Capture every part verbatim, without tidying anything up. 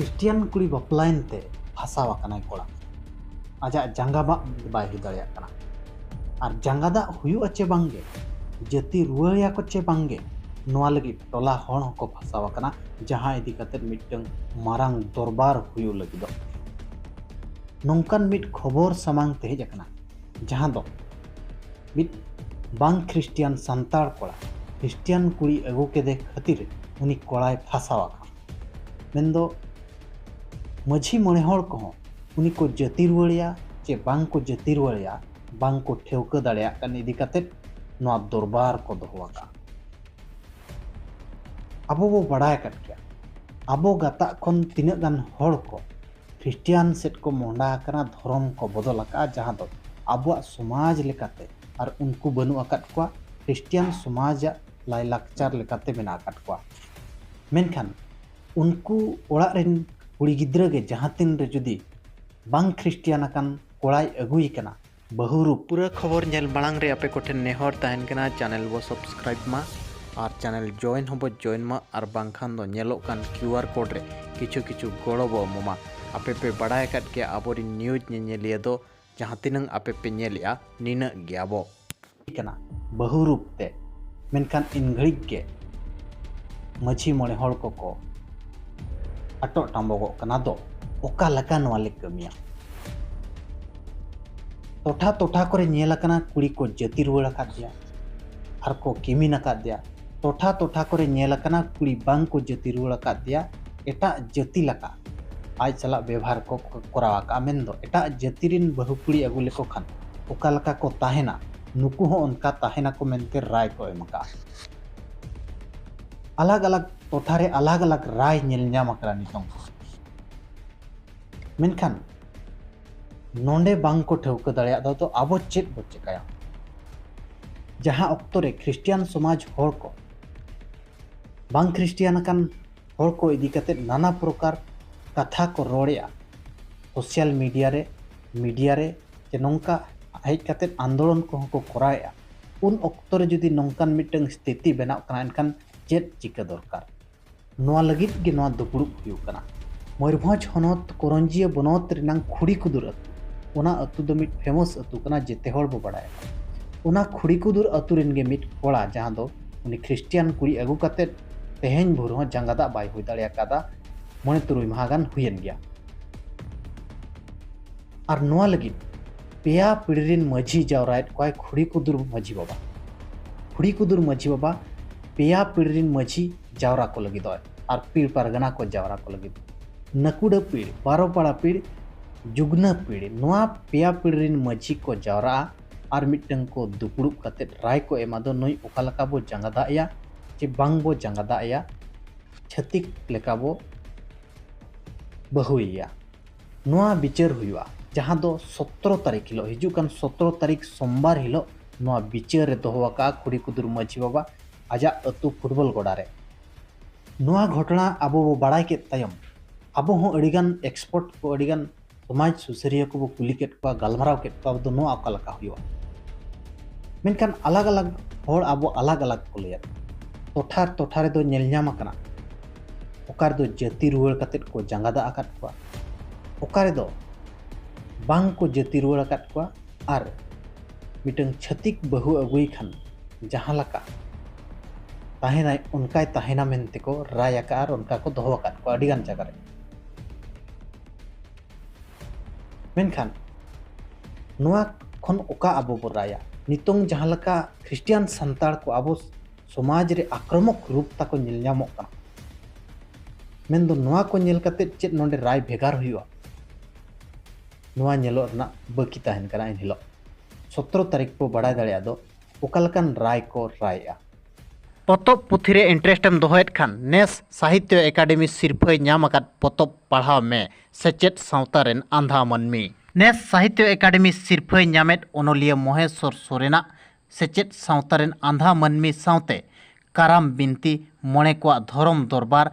Christian ᱠᱩᱲᱤ ᱵᱟᱯᱞᱟᱭᱮᱱ ᱛᱮ ᱯᱷᱟᱸᱥᱟᱣ ᱟᱠᱟᱱᱟᱭ ᱠᱚᱲᱟ᱾ ᱟᱡᱟᱜ ᱡᱟᱸᱜᱟ ᱢᱟᱜ ᱵᱟᱭ ᱦᱩᱭ ᱫᱟᱲᱮᱭᱟᱜ ᱠᱟᱱᱟ᱾ ᱟᱨ ᱡᱟᱸᱜᱟ ᱫᱟᱜ ᱦᱩᱭᱩᱜᱼᱟ ᱪᱮ ᱵᱟᱝᱜᱮ, ᱡᱟᱹᱛᱤ ᱨᱩᱣᱟᱹᱲᱮᱭᱟ ᱠᱚ ᱪᱮ ᱵᱟᱝᱜᱮ, ᱱᱚᱣᱟ ᱞᱟᱹᱜᱤᱫ ᱴᱚᱞᱟ ᱦᱚᱲ ᱦᱚᱸᱠᱚ ᱯᱷᱟᱸᱥᱟᱣ ᱟᱠᱟᱱᱟ, ᱡᱟᱦᱟᱸ ᱤᱫᱤ ᱠᱟᱛᱮ ᱢᱤᱫᱴᱟᱝ ᱢᱟᱨᱟᱝ ᱫᱚᱨᱵᱟᱨ ᱦᱩᱭᱩᱜ ᱞᱟᱹᱜᱤᱫᱚᱜ᱾ ᱱᱚᱝᱠᱟᱱ ᱢᱤᱫ ᱠᱷᱚᱵᱚᱨ ᱥᱟᱢᱟᱝ ᱛᱮ ᱦᱮᱡ ᱟᱠᱟᱱᱟ, ᱡᱟᱦᱟᱸ ᱫᱚ ᱢᱤᱫ ᱵᱟᱝ ᱠᱷᱨᱤᱥᱴᱤᱭᱟᱱ ᱥᱟᱱᱛᱟᱲ ᱠᱚᱲᱟ ᱠᱷᱨᱤᱥᱴᱤᱭᱟᱱ ᱠᱩᱲᱤ ᱟᱹᱜᱩ ᱠᱮᱫᱮ ᱠᱷᱟᱹᱛᱤᱨ ᱩᱱᱤ ᱠᱚᱲᱟᱭ ᱯᱷᱟᱸᱥᱟᱣ ᱟᱠᱟᱱᱟ᱾ ᱢᱮᱱᱫᱚ ᱢᱟᱹᱡᱷᱤ ᱢᱚᱬᱮ ᱦᱚᱲ ᱠᱚᱦᱚᱸ ᱩᱱᱤ ᱠᱚ ᱡᱟᱹᱛᱤ ᱨᱩᱣᱟᱹᱲᱮᱭᱟ ᱪᱮ ᱵᱟᱝ ᱠᱚ ᱡᱟᱹᱛᱤ ᱨᱩᱣᱟᱹᱲᱮᱭᱟ, ᱵᱟᱝ ᱠᱚ ᱴᱷᱟᱹᱣᱠᱟᱹ ᱫᱟᱲᱮᱭᱟᱜ ᱠᱟᱱ ᱤᱫᱤ ᱠᱟᱛᱮ ᱱᱚᱣᱟ ᱫᱚᱨᱵᱟᱨ ᱠᱚ ᱫᱚᱦᱚ ᱟᱠᱟᱫᱼᱟ᱾ ᱟᱵᱚ ᱵᱚ ᱵᱟᱲᱟᱭ ᱟᱠᱟᱫ ᱜᱮᱭᱟ, ᱟᱵᱚ ᱜᱟᱛᱟᱜ ᱠᱷᱚᱱ ᱛᱤᱱᱟᱹᱜ ᱜᱟᱱ ᱦᱚᱲ ᱠᱚ ᱠᱷᱨᱤᱥᱴᱤᱭᱟᱱ ᱥᱮᱫ ᱠᱚ ᱢᱚᱦᱰᱟ ᱟᱠᱟᱱᱟ, ᱫᱷᱚᱨᱚᱢ ᱠᱚ ᱵᱚᱫᱚᱞ ᱟᱠᱟᱫᱼᱟ, ᱡᱟᱦᱟᱸ ᱫᱚ ᱟᱵᱚᱣᱟᱜ ᱥᱚᱢᱟᱡᱽ ᱞᱮᱠᱟᱛᱮ ᱟᱨ ᱩᱱᱠᱩ ᱵᱟᱹᱱᱩᱜ ᱟᱠᱟᱫ ᱠᱚᱣᱟ, ᱠᱷᱨᱤᱥᱴᱤᱭᱟᱱ ᱥᱚᱢᱟᱡᱟᱜ ᱞᱟᱭᱼᱞᱟᱠᱪᱟᱨ ᱞᱮᱠᱟᱛᱮ ᱢᱮᱱᱟᱜ ᱟᱠᱟᱫ ᱠᱚᱣᱟ᱾ ᱢᱮᱱᱠᱷᱟᱱ ᱩᱱᱠᱩ ᱚᱲᱟᱜ ᱨᱮᱱ ᱠᱩᱲᱤ ᱜᱤᱫᱽᱨᱟᱹ ᱜᱮ ᱡᱟᱦᱟᱸ ᱛᱤᱱ ᱨᱮ ᱡᱩᱫᱤ ᱵᱟᱝ ᱠᱷᱨᱤᱥᱴᱤᱭᱟᱱ ᱟᱠᱟᱱ ᱠᱚᱲᱟᱭ ᱟᱹᱜᱩᱭᱮ ᱠᱟᱱᱟ, ᱵᱟᱹᱦᱩ ᱨᱩᱯ᱾ ᱯᱩᱨᱟᱹ ᱠᱷᱚᱵᱚᱨ ᱧᱮᱞ ᱢᱟᱲᱟᱝ ᱨᱮ ᱟᱯᱮ ᱠᱚᱴᱷᱮᱱ ᱱᱮᱦᱚᱨ ᱛᱟᱦᱮᱱ ᱠᱟᱱᱟ, ᱪᱮᱱᱮᱞ ᱵᱚ ᱥᱟᱵᱥᱠᱨᱟᱭᱤᱵ ᱢᱟ ᱟᱨ ᱪᱮᱱᱮᱞ ᱡᱚᱭᱮᱱ ᱦᱚᱸᱵᱚ ᱡᱚᱭᱮᱱ ᱢᱟ, ᱟᱨ ᱵᱟᱝᱠᱷᱟᱱ ᱫᱚ ᱧᱮᱞᱚᱜ ᱠᱟᱱ ᱠᱤᱭᱩ ᱟᱨ ᱠᱳᱰ ᱨᱮ ᱠᱤᱪᱷᱩ ᱠᱤᱪᱷᱩ ᱜᱚᱲᱚ ᱵᱚ ᱮᱢᱚᱜ ᱢᱟ᱾ ᱟᱯᱮ ᱯᱮ ᱵᱟᱲᱟᱭ ᱟᱠᱟᱫ ᱜᱮᱭᱟ, ᱟᱵᱚᱨᱮᱱ ᱱᱤᱭᱩᱡᱽ ᱧᱮᱧᱮᱞᱤᱭᱟᱹ ᱫᱚ ᱡᱟᱦᱟᱸ ᱛᱤᱱᱟᱹᱝ ᱟᱯᱮ ᱯᱮ ᱧᱮᱞᱮᱜᱼᱟ, ᱱᱤᱱᱟᱹᱜ ᱜᱮ ᱟᱵᱚ᱾ ᱠᱟᱱᱟ ᱵᱟᱹᱦᱩ ᱨᱩᱯ ᱛᱮ, ᱢᱮᱱᱠᱷᱟᱱ ᱤᱱ ᱜᱷᱟᱹᱲᱤᱡ ᱜᱮ ᱢᱟᱹᱡᱷᱤ ᱢᱚᱬᱮ ᱦᱚᱲ ᱠᱚᱠᱚ ᱟᱴᱚᱜ ᱴᱟᱢᱵᱚᱜᱚᱜ ᱠᱟᱱᱟ ᱫᱚ ᱚᱠᱟ ᱞᱮᱠᱟ ᱱᱚᱣᱟ ᱞᱮ ᱠᱟᱹᱢᱤᱭᱟ? ᱴᱚᱴᱷᱟ ᱴᱚᱴᱷᱟ ᱠᱚᱨᱮ ᱧᱮᱞ ᱟᱠᱟᱱᱟ ᱠᱩᱲᱤ ᱠᱚ ᱡᱟᱹᱛᱤ ᱨᱩᱣᱟᱹᱲ ᱟᱠᱟᱫ ᱜᱮᱭᱟ ᱟᱨ ᱠᱚ ᱠᱤᱢᱤᱱ ᱟᱠᱟᱫ ᱜᱮᱭᱟ᱾ ᱴᱚᱴᱷᱟ ᱴᱚᱴᱷᱟ ᱠᱚᱨᱮ ᱧᱮᱞ ᱟᱠᱟᱱᱟ ᱠᱩᱲᱤ ᱵᱟᱝ ᱠᱚ ᱡᱟᱹᱛᱤ ᱨᱩᱣᱟᱹᱲ ᱟᱠᱟᱫ ᱜᱮᱭᱟ, ᱮᱴᱟᱜ ᱡᱟᱹᱛᱤ ᱞᱮᱠᱟ ᱟᱡ ᱥᱟᱞᱟᱜ ᱵᱮᱵᱷᱟᱨ ᱠᱚ ᱠᱚᱨᱟᱣ ᱟᱠᱟᱫᱼᱟ᱾ ᱢᱮᱱᱫᱚ ᱮᱴᱟᱜ ᱡᱟᱹᱛᱤ ᱨᱮᱱ ᱵᱟᱹᱦᱩ ᱠᱩᱲᱤ ᱟᱹᱜᱩ ᱞᱮᱠᱚ ᱠᱷᱟᱱ ᱚᱠᱟ ᱞᱮᱠᱟ ᱠᱚ ᱛᱟᱦᱮᱱᱟ, ᱱᱩᱠᱩ ᱦᱚᱸ ᱚᱱᱠᱟ ᱛᱟᱦᱮᱱᱟᱠᱚ ᱢᱮᱱᱛᱮ ᱨᱟᱭ ᱠᱚ ᱮᱢ ᱟᱠᱟᱫᱼᱟ᱾ ᱟᱞᱟᱜᱽ ᱟᱞᱟᱜᱽ ᱴᱚᱴᱷᱟ ᱨᱮ ᱟᱞᱟᱜᱽ ᱟᱞᱟᱜᱽ ᱨᱟᱭ ᱧᱮᱞ ᱧᱟᱢ ᱟᱠᱟᱱᱟ ᱱᱤᱛᱚᱝ᱾ ᱢᱮᱱᱠᱷᱟᱱ ᱱᱚᱰᱮ ᱵᱟᱝ ᱠᱚ ᱴᱷᱟᱹᱣᱠᱟᱹ ᱫᱟᱲᱮᱭᱟᱜ ᱫᱚ, ᱛᱚ ᱟᱵᱚ ᱪᱮᱫ ᱵᱚ ᱪᱮᱠᱟᱭᱟ? ᱡᱟᱦᱟᱸ ᱚᱠᱛᱚ ᱨᱮ ᱠᱷᱨᱤᱥᱴᱤᱭᱟᱱ ᱥᱚᱢᱟᱡᱽ ᱦᱚᱲ ᱠᱚ, ᱵᱟᱝ ᱠᱷᱨᱤᱥᱴᱤᱭᱟᱱ ᱟᱠᱟᱱ ᱦᱚᱲ ᱠᱚ ᱤᱫᱤ ᱠᱟᱛᱮ ᱱᱟᱱᱟ ᱯᱨᱚᱠᱟᱨ ᱠᱟᱛᱷᱟ ᱠᱚ ᱨᱚᱲᱮᱜᱼᱟ ᱥᱳᱥᱟᱞ ᱢᱤᱰᱤᱭᱟ ᱨᱮ, ᱢᱤᱰᱤᱭᱟ ᱨᱮ, ᱡᱮ ᱱᱚᱝᱠᱟ ᱦᱮᱡ ᱠᱟᱛᱮ ᱟᱱᱫᱳᱞᱚᱱ ᱠᱚᱦᱚᱸ ᱠᱚ ᱠᱚᱨᱟᱣᱮᱜᱼᱟ᱾ ᱩᱱ ᱚᱠᱛᱚ ᱨᱮ ᱡᱩᱫᱤ ᱱᱚᱝᱠᱟᱱ ᱢᱤᱫᱴᱟᱝ ᱥᱛᱷᱤᱛᱤ ᱵᱮᱱᱟᱜ ᱠᱟᱱᱟ, ᱮᱱᱠᱷᱟᱱ ᱪᱮᱫ ᱪᱤᱠᱟᱹ ᱫᱚᱨᱠᱟᱨ? ᱱᱚᱣᱟ ᱞᱟᱹᱜᱤᱫ ᱜᱮ ᱱᱚᱣᱟ ᱫᱩᱯᱲᱩᱵ ᱦᱩᱭᱩᱜ ᱠᱟᱱᱟ᱾ ᱢᱚᱭᱩᱨᱵᱷᱚᱸᱡᱽ ᱦᱚᱱᱚᱛ ᱠᱚᱨᱚᱧᱡᱤᱭᱟᱹ ᱵᱚᱱᱚᱛ ᱨᱮᱱᱟᱝ ᱠᱷᱩᱲᱤᱠᱩᱫᱩᱨ ᱟᱹᱛᱩ, ᱚᱱᱟ ᱟᱹᱛᱩ ᱫᱚ ᱢᱤᱫ famous ᱟᱹᱛᱩ ᱠᱟᱱᱟ, ᱡᱮᱛᱮ ᱦᱚᱲ ᱵᱚ ᱵᱟᱲᱟᱭᱟ᱾ ᱚᱱᱟ ᱠᱷᱩᱲᱤᱠᱩᱫᱩᱨ ᱟᱹᱛᱩ ᱨᱮᱱ ᱜᱮ ᱢᱤᱫ ᱠᱚᱲᱟ, ᱡᱟᱦᱟᱸ ᱫᱚ ᱩᱱᱤ ᱠᱷᱨᱤᱥᱴᱤᱭᱟᱱ ᱠᱩᱲᱤ ᱟᱹᱜᱩ ᱠᱟᱛᱮᱫ ᱛᱮᱦᱮᱧ ᱵᱷᱳᱨ ᱦᱚᱸ ᱡᱟᱸᱜᱟ ᱫᱟᱜ ᱵᱟᱭ ᱦᱩᱭ ᱫᱟᱲᱮ ᱟᱠᱟᱫᱟ, ᱢᱚᱬᱮ ᱛᱩᱨᱩᱭ ᱢᱟᱦᱟ ᱜᱟᱱ ᱦᱩᱭᱮᱱ ᱜᱮᱭᱟ᱾ ᱟᱨ ᱱᱚᱣᱟ ᱞᱟᱹᱜᱤᱫ ᱯᱮᱭᱟ ᱯᱤᱲᱦᱤ ᱨᱮᱱ ᱢᱟᱹᱡᱷᱤ ᱡᱟᱣᱨᱟᱭᱮᱫ ᱠᱚᱣᱟᱭ ᱠᱷᱩᱲᱤᱠᱩᱫᱩᱨ ᱢᱟᱹᱡᱷᱤ ᱵᱟᱵᱟ᱾ ᱠᱷᱩᱲᱤᱠᱩᱫᱩᱨ ᱢᱟᱹᱡᱷᱤ ᱵᱟᱵᱟ ᱯᱮᱭᱟ ᱯᱤᱲᱦᱤ ᱨᱮᱱ ᱢᱟᱹᱡᱷᱤ ᱡᱟᱣᱨᱟ ᱠᱚ ᱞᱟᱹᱜᱤᱫᱚᱜ ᱟᱨ ᱯᱤᱲ ᱯᱟᱨᱜᱟᱱᱟ ᱠᱚ ᱡᱟᱣᱨᱟ ᱠᱚ ᱞᱟᱹᱜᱤᱫ᱾ ᱱᱟᱹᱠᱩᱰᱟᱹ ᱯᱤᱲ, ᱵᱟᱨᱚᱯᱟᱲᱟ ᱯᱤᱲ, ᱡᱩᱜᱽᱱᱟᱹ ᱯᱤᱲ, ᱱᱚᱣᱟ ᱯᱮᱭᱟ ᱯᱤᱲ ᱨᱮᱱ ᱢᱟᱹᱡᱷᱤ ᱠᱚ ᱡᱟᱣᱨᱟᱜᱼᱟ ᱟᱨ ᱢᱤᱫᱴᱟᱝ ᱠᱚ ᱫᱩᱯᱲᱩᱵ ᱠᱟᱛᱮᱫ ᱨᱟᱭ ᱠᱚ ᱮᱢᱟ ᱫᱚ ᱱᱩᱭ ᱚᱠᱟ ᱞᱮᱠᱟ ᱵᱚ ᱡᱟᱸᱜᱟ ᱫᱟᱜ ᱮᱭᱟ ᱪᱮ ᱵᱟᱝ ᱵᱚ ᱡᱟᱸᱜᱟ ᱫᱟᱜ ᱮᱭᱟ, ᱪᱷᱟᱹᱛᱤᱠ ᱞᱮᱠᱟ ᱵᱚ ᱵᱟᱹᱦᱩᱭᱮᱭᱟ᱾ ᱱᱚᱣᱟ ᱵᱤᱪᱟᱹᱨ ᱦᱩᱭᱩᱜᱼᱟ, ᱡᱟᱦᱟᱸ ᱫᱚ ᱥᱚᱛᱨᱚ ᱛᱟᱹᱨᱤᱠᱷ ᱦᱤᱞᱳᱜ, ᱦᱤᱡᱩᱜ ᱠᱟᱱ ᱥᱚᱛᱨᱚ ᱛᱟᱹᱨᱤᱠᱷ ᱥᱳᱢᱵᱟᱨ ᱦᱤᱞᱳᱜ ᱱᱚᱣᱟ ᱵᱤᱪᱟᱹᱨ ᱨᱮ ᱫᱚᱦᱚ ᱟᱠᱟᱫᱼᱟ ᱠᱷᱩᱲᱤᱠᱩᱫᱩᱨ ᱢᱟᱹᱡᱷᱤ ᱵᱟᱵᱟ ᱟᱡᱟᱜ ᱟᱹᱛᱩ ᱯᱷᱩᱴᱵᱚᱞ ᱜᱚᱰᱟ ᱨᱮ᱾ ᱱᱚᱣᱟ ᱜᱷᱚᱴᱚᱱᱟ ᱟᱵᱚ ᱵᱚ ᱵᱟᱲᱟᱭ ᱠᱮᱫ ᱛᱟᱭᱚᱢ, ᱟᱵᱚ ᱦᱚᱸ ᱟᱹᱰᱤᱜᱟᱱ expert ᱠᱚ, ᱟᱹᱰᱤᱜᱟᱱ ᱥᱚᱢᱟᱡᱽ ᱥᱩᱥᱟᱹᱨᱤᱭᱟᱹ ᱠᱚᱵᱚ ᱠᱩᱞᱤ ᱠᱮᱫ ᱠᱚᱣᱟ, ᱜᱟᱞᱢᱟᱨᱟᱣ ᱠᱮᱫ ᱠᱚᱣᱟ, ᱟᱵᱚ ᱫᱚ ᱱᱚᱣᱟ ᱚᱠᱟ ᱞᱮᱠᱟ ᱦᱩᱭᱩᱜᱼᱟ? ᱢᱮᱱᱠᱷᱟᱱ ᱟᱞᱟᱜᱽ ᱟᱞᱟᱜᱽ ᱦᱚᱲ ᱟᱵᱚ ᱟᱞᱟᱜᱽ ᱟᱞᱟᱜᱽ ᱠᱚ ᱞᱟᱹᱭᱟ᱾ ᱴᱚᱴᱷᱟ ᱴᱚᱴᱷᱟ ᱨᱮᱫᱚ ᱧᱮᱞ ᱧᱟᱢ ᱟᱠᱟᱱᱟ, ᱚᱠᱟ ᱨᱮᱫᱚ ᱡᱟᱹᱛᱤ ᱨᱩᱣᱟᱹᱲ ᱠᱟᱛᱮᱫ ᱠᱚ ᱡᱟᱸᱜᱟ ᱫᱟᱜ ᱟᱠᱟᱫ ᱠᱚᱣᱟ, ᱚᱠᱟ ᱨᱮᱫᱚ ᱵᱟᱝ ᱠᱚ ᱡᱟᱹᱛᱤ ᱨᱩᱣᱟᱹᱲ ᱟᱠᱟᱫ ᱠᱚᱣᱟ, ᱟᱨ ᱢᱤᱫᱴᱟᱝ ᱪᱷᱟᱹᱛᱤᱠ ᱵᱟᱹᱦᱩ ᱟᱹᱜᱩᱭ ᱠᱷᱟᱱ ᱡᱟᱦᱟᱸ ᱞᱮᱠᱟ ᱛᱟᱦᱮᱱᱟᱭ, ᱚᱱᱠᱟᱭ ᱛᱟᱦᱮᱱᱟ ᱢᱮᱱᱛᱮ ᱠᱚ ᱨᱟᱭ ᱟᱠᱟᱫᱼᱟ ᱟᱨ ᱚᱱᱠᱟ ᱠᱚ ᱫᱚᱦᱚ ᱟᱠᱟᱫ ᱠᱚᱣᱟ ᱟᱹᱰᱤᱜᱟᱱ ᱡᱟᱭᱜᱟ ᱨᱮ᱾ ᱢᱮᱱᱠᱷᱟᱱ ᱱᱚᱣᱟ ᱠᱷᱚᱱ ᱚᱠᱟ ᱟᱵᱚ ᱵᱚ ᱨᱟᱭᱟ? ᱱᱤᱛᱚᱝ ᱡᱟᱦᱟᱸ ᱞᱮᱠᱟ ᱠᱷᱨᱤᱥᱴᱤᱭᱟᱱ ᱥᱟᱱᱛᱟᱲ ᱠᱚ ᱟᱵᱚ ᱥᱚᱢᱟᱡᱽ ᱨᱮ ᱟᱠᱨᱚᱢᱚᱠ ᱨᱩᱯ ᱛᱟᱠᱚ ᱧᱮᱞ ᱧᱟᱢᱚᱜ ᱠᱟᱱᱟ, ᱢᱮᱱᱫᱚ ᱱᱚᱣᱟ ᱠᱚ ᱧᱮᱞ ᱠᱟᱛᱮ ᱪᱮᱫ ᱱᱚᱰᱮ ᱨᱟᱭ ᱵᱷᱮᱜᱟᱨ ᱦᱩᱭᱩᱜᱼᱟ? ᱱᱚᱣᱟ ᱧᱮᱞᱚᱜ ᱨᱮᱱᱟᱜ ᱵᱟᱹᱠᱤ ᱛᱟᱦᱮᱱ ᱠᱟᱱᱟ ᱮᱱ ᱦᱤᱞᱳᱜ᱾ ᱥᱚᱛᱨᱚ ᱛᱟᱹᱨᱤᱠᱷ ᱵᱚ ᱵᱟᱲᱟᱭ ᱫᱟᱲᱮᱭᱟᱜ ᱫᱚ ᱚᱠᱟ ᱞᱮᱠᱟᱱ ᱨᱟᱭ ᱠᱚ ᱨᱟᱭᱮᱜᱼᱟ᱾ ᱯᱚᱛᱚᱵ ᱯᱩᱛᱷᱤ ᱨᱮ interest ᱮᱢ ᱫᱚᱦᱚᱭᱮᱫ ᱠᱷᱟᱱ ᱱᱮᱥ ᱥᱟᱦᱤᱛᱭᱚ ᱮᱠᱟᱰᱮᱢᱤ ᱥᱤᱨᱯᱷᱟᱹᱭ ᱧᱟᱢ ᱟᱠᱟᱫ ᱯᱚᱛᱚᱵ ᱯᱟᱲᱦᱟᱣ ᱢᱮ, ᱥᱮᱪᱮᱫ ᱥᱟᱶᱛᱟ ᱨᱮᱱ ᱟᱸᱫᱷᱟ ᱢᱟᱹᱱᱢᱤ᱾ ᱱᱮᱥ ᱥᱟᱦᱤᱛᱭᱚ ᱮᱠᱟᱰᱮᱢᱤ ᱥᱤᱨᱯᱷᱟᱹᱭ ᱧᱟᱢᱮᱫ ᱚᱱᱚᱞᱤᱭᱟᱹ ᱢᱚᱦᱮᱥᱣᱚᱨ ᱥᱚᱨᱮᱱᱟᱜ ᱥᱮᱪᱮᱫ ᱥᱟᱶᱛᱟ ᱨᱮᱱ ᱟᱸᱫᱷᱟ ᱢᱟᱹᱱᱢᱤ ᱥᱟᱶᱛᱮ ᱠᱟᱨᱟᱢ ᱵᱤᱱᱛᱤ, ᱢᱚᱬᱮ ᱠᱚᱣᱟᱜ ᱫᱷᱚᱨᱚᱢ ᱫᱚᱨᱵᱟᱨ,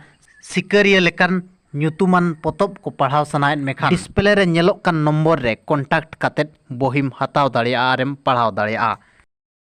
ᱥᱤᱠᱟᱹᱨᱤᱭᱟᱹ ᱞᱮᱠᱟᱱ ᱧᱩᱛᱩᱢᱟᱱ ᱯᱚᱛᱚᱵ ᱠᱚ ᱯᱟᱲᱦᱟᱣ ᱥᱟᱱᱟᱭᱮᱫ ᱢᱮᱠᱷᱟᱱ, display ᱨᱮ ᱧᱮᱞᱚᱜ ᱠᱟᱱ ᱱᱚᱢᱵᱚᱨ ᱨᱮ contact ᱠᱟᱛᱮᱫ ᱵᱚᱦᱤᱢ ᱦᱟᱛᱟᱣ ᱫᱟᱲᱮᱭᱟᱜᱼᱟ ᱟᱨᱮᱢ ᱯᱟᱲᱦᱟᱣ ᱫᱟᱲᱮᱭᱟᱜᱼᱟ᱾